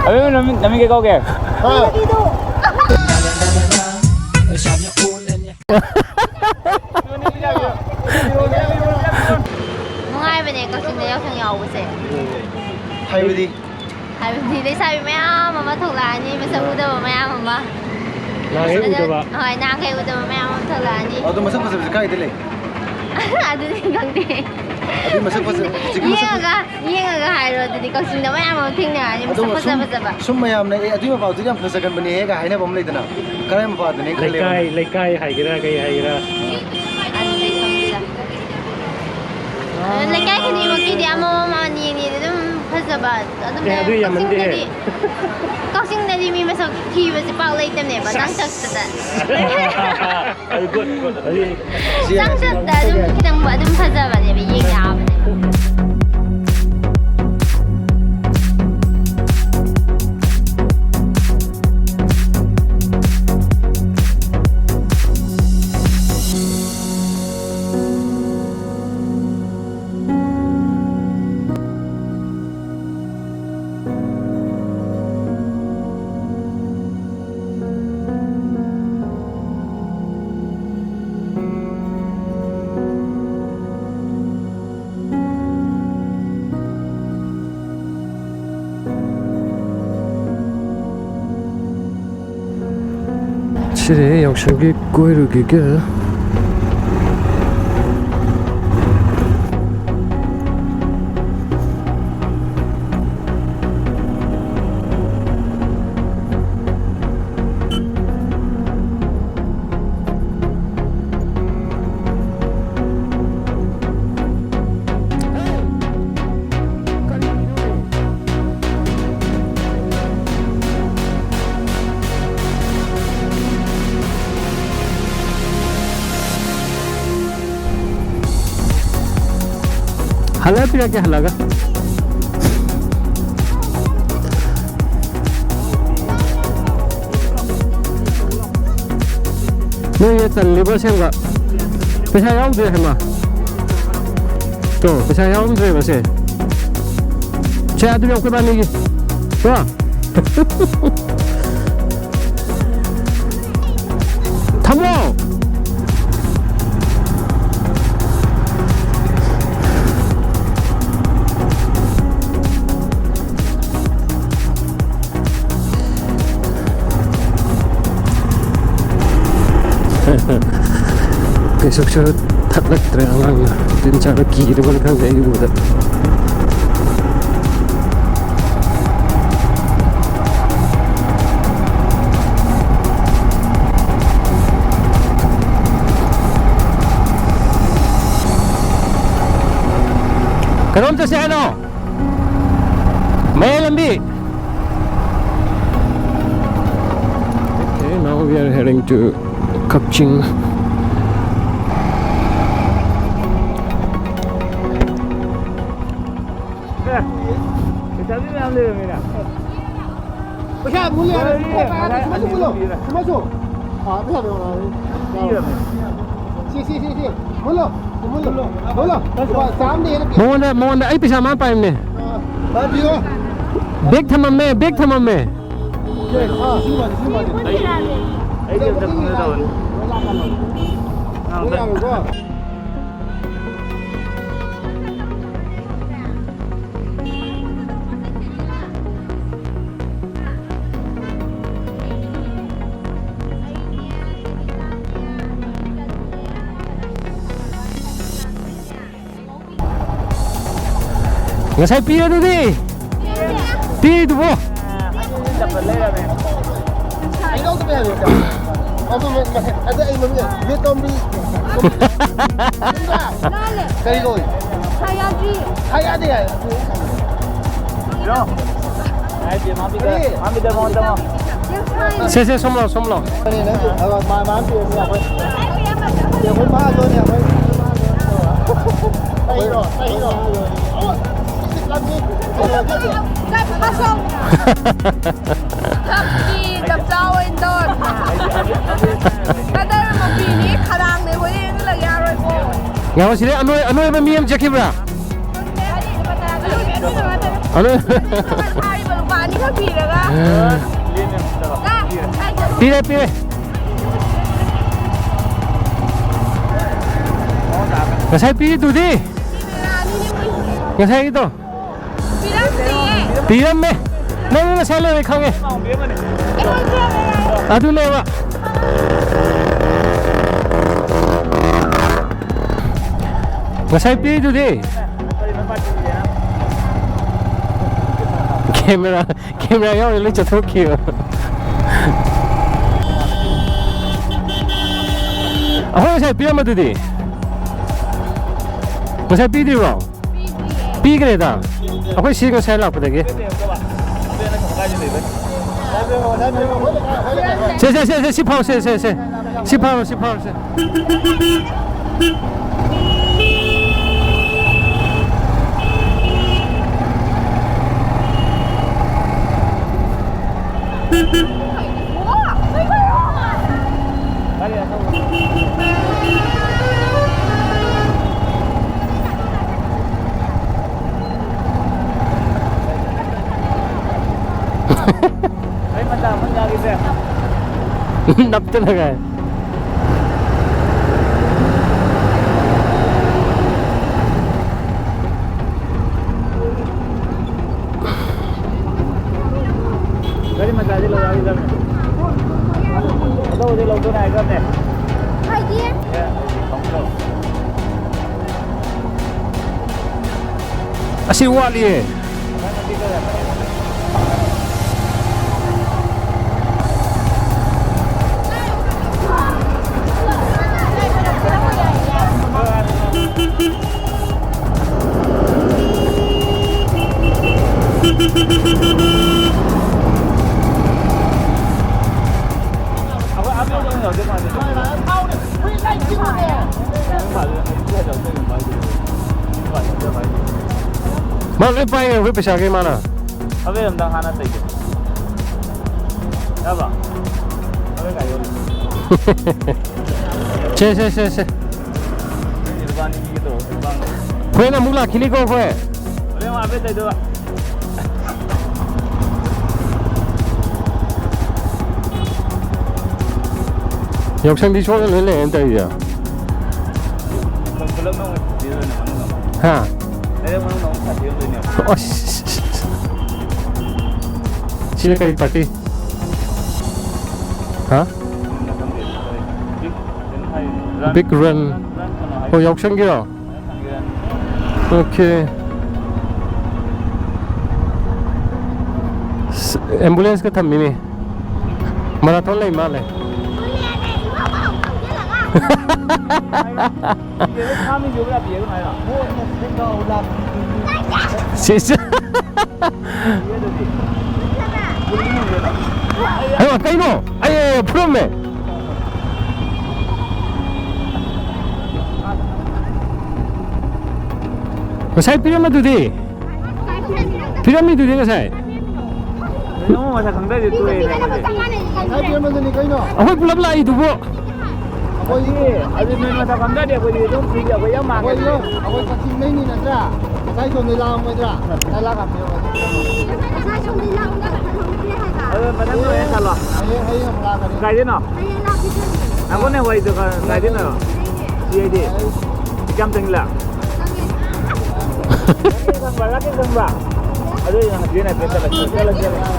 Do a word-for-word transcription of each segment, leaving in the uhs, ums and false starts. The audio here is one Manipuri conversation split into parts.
ꯑꯕꯦꯝꯃ, ꯅꯃꯤꯡ, ꯅꯃꯤꯡ ꯀꯩ ꯀꯧꯒꯦ? ꯅꯨꯡꯉꯥꯏꯕꯅꯦ ꯀꯛꯆꯤꯡꯗ ꯌꯥꯎꯁꯪ ꯌꯥꯎꯕꯁꯦ꯫ ꯍꯥꯏꯕꯗꯤ? ꯍꯥꯏꯕꯗꯤ ꯂꯩꯁꯥꯕꯤ ꯃꯌꯥꯝ ꯑꯃ ꯊꯣꯛꯂꯛꯑꯅꯤ, ꯃꯁꯛ ꯎꯗꯕ ꯃꯌꯥꯝ ꯑꯃ꯫ ꯅꯍꯥꯟꯈꯩ ꯑꯗꯣ, ꯎꯗꯕ꯫ ꯍꯣꯏ, ꯅꯍꯥꯟꯈꯩ ꯎꯗꯕ ꯃꯌꯥꯝ ꯑꯃ ꯊꯣꯛꯂꯛꯑꯅꯤ꯫ ꯑꯗꯣ ꯃꯁꯛ ꯐꯖꯕꯁꯦ ꯀꯥꯏꯗ ꯂꯩ? ꯑꯗꯨꯗꯤ ꯈꯪꯗꯦ꯫ ꯑꯗꯨꯗꯤ ꯃꯁꯛ ꯐꯖ-, ꯍꯧꯖꯤꯛꯀꯤ ꯃꯁꯛ ꯌꯦꯡꯉꯒ, ꯌꯦꯡꯉꯒ ꯍꯥꯏꯔꯣ꯫ ꯑꯗꯨꯗꯤ ꯀꯛꯆꯤꯡꯗ ꯃꯌꯥꯝ ꯑꯃ ꯊꯦꯡꯅꯔꯅꯤ, ꯑꯗꯣ ꯃꯁꯛ ꯐꯖ ꯁꯨꯝ, ꯐꯖꯕ꯫ ꯁꯨꯝ ꯃꯌꯥꯝꯅ, "ꯑꯦ, ꯑꯗꯨꯏ ꯃꯄꯥꯗꯨꯗꯤ ꯌꯥꯝ ꯐꯖꯒꯟꯕꯅꯦꯍꯦꯒ" ꯍꯥꯏꯅꯕ ꯑꯃ ꯂꯩꯗꯅ, ꯀꯔꯥꯏ ꯃꯄꯥꯗꯅꯦ ꯈꯜꯂꯦꯕ꯫ ꯂꯩꯀꯥꯏ, ꯂꯩꯀꯥꯏ ꯍꯥꯏꯒꯦꯔꯥ, ꯀꯩ ꯍꯥꯏꯒꯦꯔꯥ? ꯑꯗꯨꯗꯤ ꯈꯪꯗꯦꯗ꯫ ꯑꯗꯨ ꯂꯩꯀꯥꯏ ꯈꯨꯗꯤꯡꯃꯛꯀꯤꯗꯤ ꯑꯃꯃꯝ, ꯑꯅꯤ ꯑꯅꯤꯗꯤ ꯑꯗꯨꯝ ꯐꯖꯕ ꯑꯗꯨꯝ ꯑꯦ, ꯑꯗꯨ ꯌꯥꯝꯃꯟꯗꯦꯍꯦ꯫ ꯀꯛꯆꯤꯡꯗꯗꯤ, ꯀꯛꯆꯤꯡꯗꯗꯤ ꯃꯤ ꯃꯁꯛ ꯊꯤꯕꯁꯦ ꯄꯥꯛ ꯂꯩꯇꯕꯅꯦꯕ, ꯁꯦꯁ! ꯇꯥꯡꯀꯛꯇꯗ꯫ ꯑꯗꯨ ꯒꯨꯗ, ꯒꯨꯗ꯫ ꯑꯗꯨ ꯆꯥꯡꯆꯠꯇ ꯑꯗꯨꯝ ꯈꯤꯇꯪ ꯑꯗꯨꯝ ꯐꯖꯕꯅꯦꯕ, ꯌꯦꯡ ꯌꯥꯕꯅꯦꯕ꯫ ꯁꯤꯗꯤ ꯌꯥꯎꯁꯪꯒꯤ ꯀꯣꯏꯔꯨꯈꯤꯒꯦ꯫ ꯍꯜꯂ ꯄꯤꯔꯛꯀꯦ, ꯍꯜꯂꯒ꯫ ꯅꯣꯏꯁꯦ ꯇꯜꯂꯤꯕ ꯑꯁꯦꯡꯕ꯫ ꯄꯩꯁꯥ ꯌꯥꯎꯗ꯭ꯔꯦ ꯍꯥꯏꯃ꯫ ꯇꯣ, ꯄꯩꯁꯥ ꯌꯥꯎꯔꯝꯗ꯭ꯔꯦꯕ ꯁꯦ꯫ ꯁꯦ, ꯑꯗꯨ ꯌꯥꯎ ꯑꯩꯈꯣꯏ ꯏꯕꯥꯅꯤꯒꯤ꯫ ꯀꯣ? ꯊꯝꯃꯣ꯫ ꯀꯩꯁꯨꯛꯁꯨ ꯊꯛꯂꯛꯇ꯭ꯔꯦ ꯑꯉꯥꯡꯅ꯫ ꯇꯤꯟ ꯆꯥꯕ ꯀꯤꯔꯕꯅ ꯈꯪꯗꯦ ꯑꯩ ꯎꯕꯗ꯫ ꯀꯔꯣꯝ ꯆꯠꯁꯦ ꯍꯥꯏꯅꯣ? ꯃꯌꯥꯏ ꯂꯝꯕꯤ꯫ Okay, now we are heading to ꯀꯛꯆꯤꯡ꯫ ꯑꯦ, ꯂꯩꯁꯥꯕꯤ ꯃꯌꯥꯝ ꯂꯩꯔꯝꯃꯤꯅ꯫ ꯄꯩꯁꯥ ꯃꯨꯜꯂꯦ ꯍꯥꯏꯔꯦ꯫ ꯂꯣꯏꯔꯦ, ꯉꯁꯥꯏ ꯁꯤꯃꯁꯨ ꯃꯨꯜꯂꯣ꯫ ꯑꯅꯤꯗꯨ ꯄꯤꯔꯦ꯫ ꯁꯤꯃꯁꯨ꯫ ꯑꯥ, ꯄꯩꯁꯥ ꯄꯤꯔꯛꯑꯣ꯫ ꯄꯤꯔꯝꯃꯦ꯫ ꯁꯤ, ꯁꯤ, ꯁꯤ, ꯁꯤ꯫ ꯃꯨꯜꯂꯣ꯫ ꯃꯨꯜꯂꯣ꯫ ꯃꯨꯜꯂꯣ꯫ ꯂꯨꯄꯥ ꯆꯥꯝꯃꯗꯤ ꯍꯦꯟꯅ ꯄꯤ-, ꯃꯉꯣꯟꯗ, ꯃꯉꯣꯟꯗ ꯑꯩ ꯄꯩꯁꯥ ꯃꯥꯅ ꯄꯥꯏꯕꯅꯦ꯫ ꯑꯥ, ꯃꯥ ꯄꯤꯔꯣ꯫ Bag ꯊꯝꯃꯝꯃꯦ, bag ꯊꯝꯃꯝꯃꯦ꯫ ꯑꯥ, ꯁꯤ ꯃꯥꯜꯂꯦ, ꯁꯤ ꯃꯥꯜꯂꯦ꯫ ꯑꯩ, ꯑꯩꯗꯤ ꯑꯝꯇ ꯈꯪꯖꯗꯕꯅꯤ꯫ ꯂꯣꯏ ꯂꯥꯛꯀꯅꯤ꯫ ꯑꯥ, ꯂꯣꯏ ꯂꯥꯛꯀꯅꯤꯀꯣ꯫ ꯉꯁꯥꯏ ꯄꯤꯔꯗꯨꯗꯤ꯫ ꯄꯤꯔꯤꯗꯨꯕꯣ꯫ ꯑꯩ ꯂꯧꯗꯕ ꯌꯥꯔꯣꯏ꯫ ꯑꯗꯨ ꯃ-, ꯃ-, ꯑꯗꯨ ꯑꯩ ꯃꯃꯤꯡ ꯃꯦꯇꯣꯝꯕꯤ꯫ ꯀꯔꯤ ꯀꯧꯏ? ꯁꯥ ꯌꯥꯗꯦ ꯍꯥꯏ꯫ ꯀꯔꯤ? ꯁꯦ, ꯁꯦ, ꯁꯣꯝꯂꯥꯎ, ꯁꯣꯝꯂꯥꯎ꯫ ꯃꯥ, ꯃꯥ ꯄꯤꯔꯝꯃꯤ ꯑꯩꯈꯣꯏ꯫ ꯑꯩꯈꯣꯏ ꯃꯥ ꯂꯣꯟꯅꯤ ꯑꯩꯈꯣꯏ꯫ ꯆꯍꯤꯔꯣ? ꯆꯍꯤꯔꯣ? ꯆꯞ ꯆꯥ ꯑꯣꯏꯅ ꯇꯧꯔꯦ꯫ ꯀꯗꯔ ꯌꯥꯝ ꯁꯤꯗꯩ ꯑꯅꯣꯏ-, ꯑꯅꯣꯏꯕ ꯃꯤ ꯑꯃ ꯆꯠꯈꯤꯕ꯭ꯔꯥ? ꯑꯅꯣꯏ-, ꯁꯥꯔꯤꯕ ꯂꯨꯄꯥ ꯑꯅꯤꯈꯛ ꯄꯤꯔꯒ꯫ ꯄꯤꯔꯦ, ꯄꯤꯔꯦ꯫ ꯉꯁꯥꯏ ꯄꯤꯔꯤꯗꯨꯗꯤ? ꯉꯁꯥꯏꯒꯤꯗꯣ? ꯄꯤꯔꯝꯗꯦꯌꯦ꯫ ꯄꯤꯔꯝꯃꯦ꯫ ꯅꯪ ꯉꯁꯥꯏ ꯂꯩꯔꯦ ꯈꯪꯉꯦ꯫ ꯑꯩꯉꯣꯟꯗ ꯄꯤꯔꯝꯃꯦ ꯍꯥꯏꯌꯣ꯫ ꯑꯗꯨꯅꯦꯕ꯫ ꯉꯁꯥꯏ ꯄꯤꯔꯤꯗꯨꯗꯤ꯫ ꯀꯦꯃꯦꯔꯥ, ꯀꯦꯃꯦꯔꯥ ꯌꯥꯎꯔꯤ ꯂꯣꯏ ꯆꯠꯊꯣꯛꯈꯤꯕ꯫ ꯑꯩꯈꯣꯏ ꯉꯁꯥꯏ ꯄꯤꯔꯝꯕꯗꯨꯗꯤ? ꯉꯁꯥꯏ ꯄꯤꯗ꯭ꯔꯤꯕ꯭ꯔꯣ? ꯄꯤꯈ꯭ꯔꯦꯗ꯫ ꯑꯩꯈꯣꯏ ꯁꯤ ꯉꯁꯥꯏ ꯂꯥꯛꯄꯗꯒꯤ꯫ ꯁꯦ, ꯁꯦ, ꯁꯦ, ꯁꯦ, ꯁꯤ ꯐꯥꯎ, ꯁꯦ, ꯁꯦ, ꯁꯦ꯫ ꯁꯤ ꯐꯥꯎ, ꯁꯤ ꯐꯥꯎ, ꯁꯦ꯫ ꯅꯞꯇꯅ ꯀꯥꯏ꯫ ꯒꯥꯔꯤ ꯃꯆꯥꯗꯤ ꯂꯧꯔꯛꯑꯔꯣꯏꯗꯕꯅꯦ꯫ ꯑꯆꯧꯕꯗꯤ ꯂꯧꯗꯣꯏꯅꯦ ꯍꯥꯏꯈ꯭ꯔꯕꯅꯦ꯫ ꯍꯥꯏꯗꯤ? ꯑꯦ, ꯊꯝꯃꯨ ꯂꯥꯎ꯫ ꯑꯁꯤ ꯋꯥꯠꯂꯤꯌꯦ꯫ ꯃꯥ ꯂꯣꯏ ꯄꯥꯏꯒ꯭ꯔꯦ ꯑꯩꯈꯣꯏ ꯄꯩꯁꯥꯈꯩ ꯃꯥꯅ꯫ ꯑꯕꯦ ꯑꯝꯇꯪ ꯍꯥꯟꯅ ꯇꯩꯒꯦ꯫ ꯌꯥꯕ꯭ꯔꯣ? ꯑꯕꯦ ꯀꯥꯏ ꯌꯣꯜꯂꯤ? ꯁꯦ, ꯁꯦ, ꯁꯦ, ꯁꯦ꯫ ꯍꯣꯔꯦꯟ ꯑꯃꯨꯛ ꯂꯥꯛꯈꯤꯅꯤꯀꯣ ꯑꯩꯈꯣꯏ꯫ ꯌꯥꯎꯁꯪꯗꯤ ꯁꯣꯏꯗꯅ ꯂꯣꯏ ꯂꯩꯔꯦꯅ ꯇꯧꯔꯤꯁꯦ꯫ ꯍꯥ? ꯑꯁ꯫ ꯁꯤꯅ ꯀꯔꯤ ꯄꯥꯔꯇꯤ? ꯍꯥ? Big run. ꯑꯣ, ꯌꯥꯎꯁꯪꯒꯤꯔꯣ? ꯑꯣꯀꯦ꯫ ꯑꯦꯝꯕꯨꯂꯦꯟꯁꯀ ꯊꯝꯃꯤꯅꯦ꯫ ꯃꯔꯥꯊꯣꯟ ꯂꯩ ꯃꯥꯜꯂꯦ꯫ ꯁꯤꯁ꯫ ꯍꯩꯃꯥ, ꯀꯩꯅꯣ? ꯑꯩ, ꯑꯩ, ꯐꯨꯔꯝꯃꯦ꯫ ꯉꯁꯥꯏ ꯄꯤꯔꯝꯕꯗꯨꯗꯤ? ꯄꯤꯔꯝꯃꯤꯗꯨꯗꯤ ꯉꯁꯥꯏ? ꯅꯪ ꯃꯁꯛ ꯈꯪꯗ꯭ꯔꯗꯤ ꯇꯣꯛꯑꯦꯅꯦ ꯑꯩꯈꯣꯏꯗꯤ꯫ ꯉꯁꯥꯏ ꯄꯤꯔꯝꯕꯗꯨꯅꯤ ꯀꯩꯅꯣ? ꯑꯩꯈꯣꯏ ꯄꯨꯂꯞ ꯂꯥꯛꯏꯗꯨꯕꯨ꯫ ꯑꯩꯈꯣꯏꯗꯤ ꯑꯗꯨ ꯅꯣꯏ ꯃꯁꯛ ꯈꯪꯗ꯭ꯔꯗꯤ ꯑꯩꯈꯣꯏꯗꯤ ꯑꯗꯨꯝ ꯐ꯭ꯔꯤꯗ ꯑꯩꯈꯣꯏ ꯌꯥꯝ ꯃꯥꯡꯉꯦ꯫ ꯑꯩꯈꯣꯏ ꯀꯛꯆꯤꯡꯗꯩꯅꯤ ꯅꯠꯇ꯭ꯔꯥ? ꯉꯁꯥꯏ ꯁꯣꯝꯗꯩ ꯂꯥꯛꯑꯝꯃꯣꯏꯗ꯭ꯔꯥ? ꯉꯁꯥꯏ ꯂꯥꯛꯑꯝꯃꯦ꯫ ꯉꯁꯥꯏ ꯁꯣꯝꯗꯩ ꯂꯥꯛꯑꯝꯃꯣꯏꯗ꯭ꯔꯥ? ꯑꯗꯣ ꯃꯊꯪꯗ ꯑꯣꯏꯅ ꯆꯠꯂꯣ꯫ ꯍꯌꯦꯡ, ꯍꯌꯦꯡ ꯑꯃꯨꯛ ꯂꯥꯛꯀꯅꯤ꯫ ꯀꯥꯏꯗꯩꯅꯣ? ꯍꯌꯦꯡ ꯂꯥꯛꯈꯤꯗꯣꯏꯅꯦ꯫ ꯉꯥꯏꯈꯣꯅꯦ, ꯋꯥꯔꯤꯗꯣ ꯀ-, ꯀꯥꯏꯗꯩꯅꯣ? ꯁꯤꯗꯩꯅꯦ꯫ ꯁꯤ ꯑꯩꯗꯤ ꯏꯆꯝ ꯆꯪꯁꯤꯜꯂꯛ꯫ ꯈꯪꯉꯦ꯫ ꯔꯥꯀꯦꯁ ꯈꯪꯕ꯭ꯔꯥ? ꯔꯥꯀꯦꯁ ꯈꯪꯕ꯭ꯔꯥ? ꯑꯗꯨ ꯑꯩ ꯅꯪ ꯍꯧꯖꯤꯛ ꯍꯥꯏꯐꯦꯠ ꯆꯠꯂꯁꯤ꯫ ꯆꯠꯂꯁꯤ, ꯆꯠꯂꯁꯤ꯫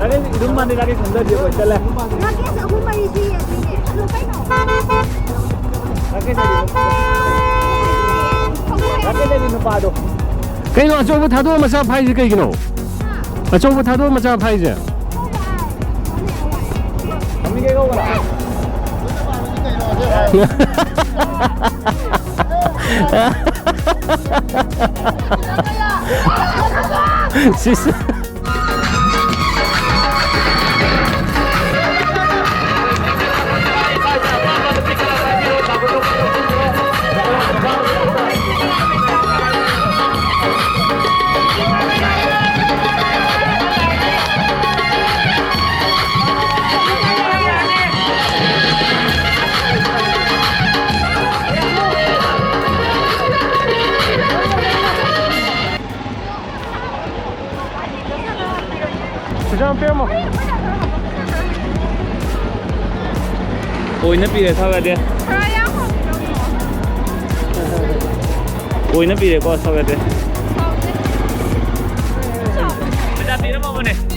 ꯔꯥꯀꯦꯁ ꯏꯗꯨꯝ ꯃꯥꯟꯗꯤ ꯔꯥꯀꯦꯁ ꯈꯪꯗ꯭ꯔꯗꯤ ꯑꯩꯈꯣꯏ ꯆꯠꯂꯦ꯫ ꯔꯥꯀꯦꯁ ꯑꯍꯨꯝ ꯃꯔꯤ ꯁꯨꯏꯌꯦ ꯑꯗꯨꯏꯅꯦ꯫ ꯑꯗꯨ ꯀꯩꯅꯣ? ꯔꯥꯀꯦꯁ ꯍꯥꯏꯗꯤ, ꯔꯥꯀꯦꯁ ꯍꯥꯏꯗꯤ ꯅꯨꯄꯥꯗꯣ꯫ ꯀꯩꯅꯣ ꯑꯆꯧꯕ ꯊꯥꯗꯣꯛꯑ ꯃꯆꯥ ꯐꯥꯏꯁꯦ ꯀꯩꯒꯤꯅꯣ? ꯑꯆꯧꯕ ꯊꯥꯗꯣꯛꯑ ꯃꯆꯥ ꯐꯥꯏꯁꯦ? ꯃꯃꯤꯡ ꯀꯩ ꯀꯧꯕꯅꯣ? ꯁꯤꯁ꯫ ꯑꯣꯏꯅ ꯄꯤꯔꯦ ꯁꯥꯎ ꯌꯥꯗꯦ꯫ ꯈꯔ ꯌꯥꯝ ꯍꯥꯞꯄꯤꯔꯝꯃꯣ꯫ ꯑꯣꯏꯅ ꯄꯤꯔꯦꯀꯣ ꯁꯥꯎ ꯌꯥꯗꯦ꯫ ꯁꯥꯎꯗꯦ꯫ ꯄꯩꯁꯥ ꯄꯤꯔꯝꯃꯕꯅꯦ꯫